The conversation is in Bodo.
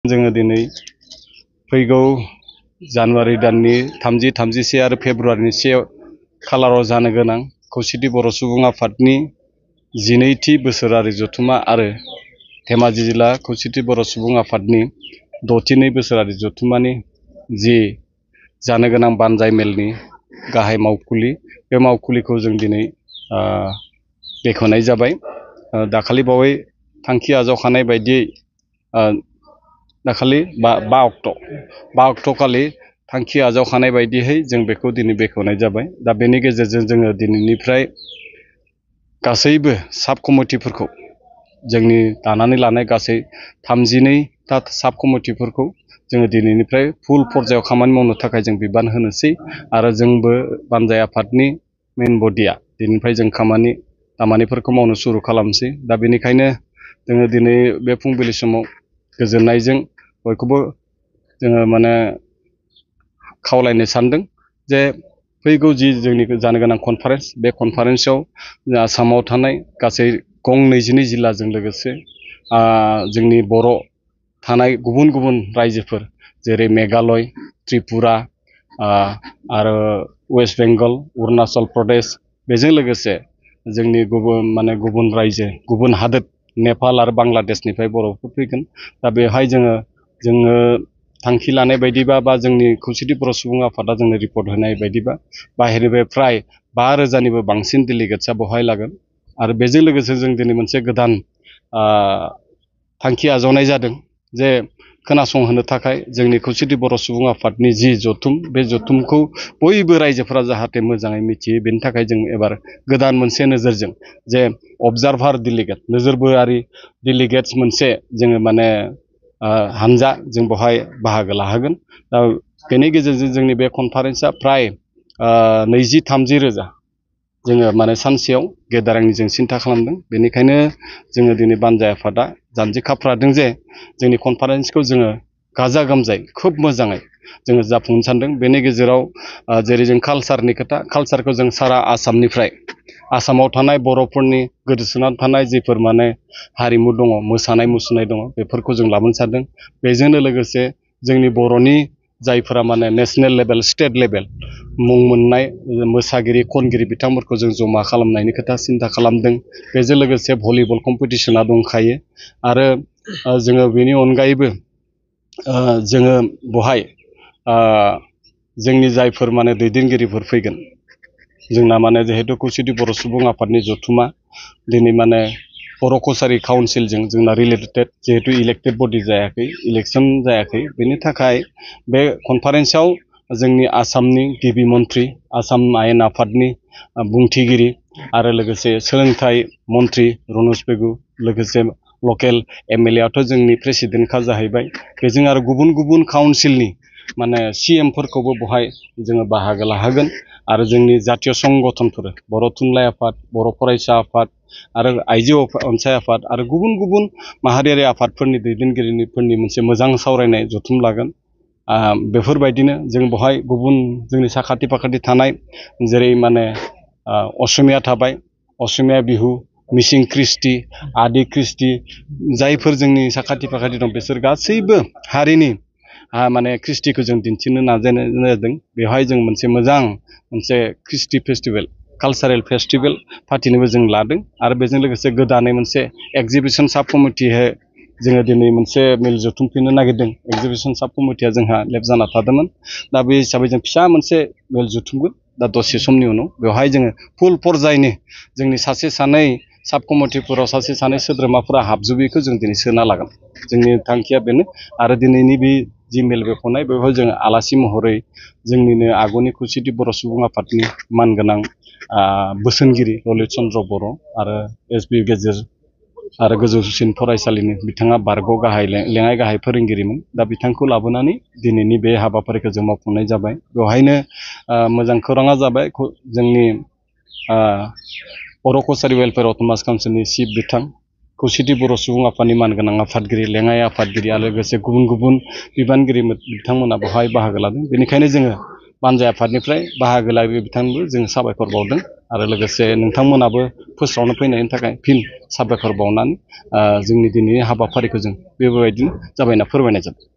जोङो दिनै फैगौ जानुवारि दाननि 30, 31 आरो फेब्रुवारिनि 1 खालाराव जानो गोनां खौसेथि बर' सुबुं आफादनि 12थि बोसोरारि जथुम्मा आरो धेमाजि जिल्ला खौसेथि बर' सुबुं आफादनि 6थि बोसोरारि जथुम्मानि जि जानो गोनां बानजाय मेलनि गाहाय मावखुलि बे मावखुलिखौ जों दिनै बेखेवनाय जाबाय। दाखालि बावै थांखि आजावखानाय बायदियै दाखालि 5 अक्ट' खालि थांखि आजावखानाय बायदियै जों बेखौ दिनै बेखेवनाय जाबाय। दा बेनि गेजेरजों जोङो दिनैनिफ्राय गासैबो साब कमिटिफोरखौ जोंनि दानानै लानाय गासै 32टा साब कमिटिफोरखौ जोङो दिनैनिफ्राय फुल पर्जायाव खामानि मावनो थाखाय जों बिबान होनोसै आरो जोंबो बानजाय आफादनि मेन बडिया दिनैनिफ्राय जों खामानिफोरखौ मावनो सुरु खालामसै। दा बेनिखायनो जोङो दिनै बे फुंबिलि समाव गोजोननायजों बयखौबो जोङो खावलायनो सानदों जे फैगौ जि जोंनि जानो गोनां कनफारेन्स बे कनफारेन्सआव आसामाव थानाय गासै गं 22 जिल्लाजों लोगोसे जोंनि बर' थानाय गुबुन गुबुन रायजोफोर जेरै मेघालय, त्रिपुरा आरो वेस्ट बेंगल, अरुणाचल प्रदेश बेजों लोगोसे जोंनि गुबुन रायजो गुबुन हादोर नेपाल आरो बांलादेशनिफ्राय बर'फोर फैगोन। दा बेवहाय जोङो थांखि लानाय बायदिबा बा जोंनि खौसेथि बर' सुबुं आफादा जोंनो रिपर्ट होनाय बायदिबा बाहेरनिफ्राय फ्राय 5,000निबो बांसिन डेलिगेट्सआ बेवहाय लागोन। आरो बेजों लोगोसे जों दिनै मोनसे गोदान थांखि आजावनाय जादों जे खोनासंहोनो थाखाय जोंनि खौसेथि बर' सुबुं आफादनि जि जथुम बे जथुमखौ बयबो रायजोफोरा जाहाथे मोजाङै मिथियो बेनि थाखाय जों एबार गोदान मोनसे नोजोरजों जे अबजारभार डेलिगेट नोजोरबोआरि डेलिगेट्स मोनसे जोङो हानजा जों बेवहाय बाहागो लाहोगोन। दा बेनि गेजेरजों जोंनि बे कनफारेन्सआ फ्राय 20-30 रोजा जोङो सानसेयाव गेदारिं जों सिन्था खालामदों। बेनिखायनो जोङो दिनै बानजाय आफादा जानजि खाफ्रादों जे जोंनि कनफारेन्सखौ जोङो गाजा गोमजायै खोब मोजाङै जोङो जाफुंहोनो सानदों। बेनि गेजेराव जेरै जों कालसारनि खोथा कालसारखौ जों सारा आसामनिफ्राय आसामाव थानाय बर'फोरनि गोदोसोनानै थानाय जिफोर हारिमु दङ मोसानाय मुसुरनाय दङ बेफोरखौ जों लाबोनो सानदों। बेजोंनो लोगोसे जोंनि बर'नि जायफोरा नेशनेल लेभेल स्टेट लेभेल मुं मोननाय मोसागिरि खनगिरि बिथांमोनखौ जों जमा खालामनायनि खोथा सिन्था खालामदों। बेजों लोगोसे भलिबल कम्पिटिसना दंखायो आरो जोङो बेनि अनगायैबो जोङो बेवहाय जोंनि जायफोर दैदेनगिरिफोर फैगोन जोंना जिहेतु खौसेथि बर' सुबुं आफादनि जथुमा दिनै बर' कसारि काउन्सिलजों जोंना रिलेटेड जिहेतु इलेक्टेड बडि जायाखै इलेक्सन जायाखै बेनि थाखाय बे कनफारेन्सआव जोंनि आसामनि गिबि मन्थ्रि आसाम आयेन आफादनि बुंथिगिरि आरो लोगोसे सोलोंथाइ मन्थ्रि रनज पेगु लोगोसे लकेल एमएलए आथ' जोंनि प्रेसिडेन्टखा जाहैबाय। बेजों आरो गुबुन गुबुन काउन्सिलनि सिएमफोरखौबो बेवहाय जोङो बाहागो लाहोगोन आरो जोंनि जातीय संगठनफोर बर' थुनलाइ आफाद बर' फरायसा आफाद आरो आइजो अनसाय आफाद आरो गुबुन गुबुन माहारियारि आफादफोरनि दैदेनगिरिफोरनि मोनसे मोजां सावरायनाय जथुम लागोन। बेफोरबायदिनो जों बेवहाय गुबुन जोंनि साखाथि फाखाथि थानाय जेरै असमिया थाबाय असमिया बिहु मिसिं कृष्टि आदि कृष्टि जायफोर जोंनि साखाथि फाखाथि दं बिसोर गासैबो हारिनि कृष्टिखौ जों दिन्थिनो नाजानाय जादों। बेवहाय जों मोनसे कृष्टि फेस्टिभेल कालचारेल फेस्टिभेल फाथिनोबो जों लादों आरो बेजों लोगोसे गोदानै मोनसे एक्जिबिसन साब कमिटियै जोङो दिनै मोनसे मेल जथुमफिननो नागिरदों। एक्जिबिसन साब कमिटिया जोंहा लेफ जाना थादोंमोन। दा बे हिसाबै जों फिसा मोनसे मेल जथुमगोन दा दसे समनि उनाव बेवहाय जोङो फुल पर्जायनि जोंनि सासे सानै साब कमिटिफोराव सासे सानै सोद्रोमाफोरा हाबजोबैखौ जों दिनै सोना लागोन। जोंनि थांखिया बेनो आरो दिनैनि बे जि मेल बेख'नाय बेवहाय जोङो आलासि महरै जोंनिनो आगुनि खौसेथि बर' सुबुं आफादनि मानगोनां बोसोनगिरि ललित चन्द्र बर' आरो एसबि गेजेर आरो गोजौसिन फरायसालिनि बिथाङा बारग' लेङाइ गाहाय फोरोंगिरिमोन। दा बिथांखौ लाबोनानै दिनैनि बे हाबाफारिखौ जों मावफुंनाय जाबाय। बेवहायनो मोजां खौराङा जाबाय जोंनि बर' कसारि वेलफेयार अट'नमास काउन्सिलनि चिफ बिथां खौसेथि बर' सुबुं आफादनि मानगोनां आफादगिरि लेङाइ आफादगिरि आरो लोगोसे गुबुन गुबुन बिबानगिरि बिथांमोना बेवहाय बाहागो लादों। बेनिखायनो जोङो बानजाय आफादनिफ्राय बाहागो लागिरि बिथांनोबो जों साबायखर बावदों आरो लोगोसे नोंथांमोनाबो फोस्रावनो फैनायनि थाखाय फिन साबायखर बावनानै जोंनि दिनैनि हाबाफारिखौ जों बेबायदिनो जाबायना फोरमायनाय जाबाय।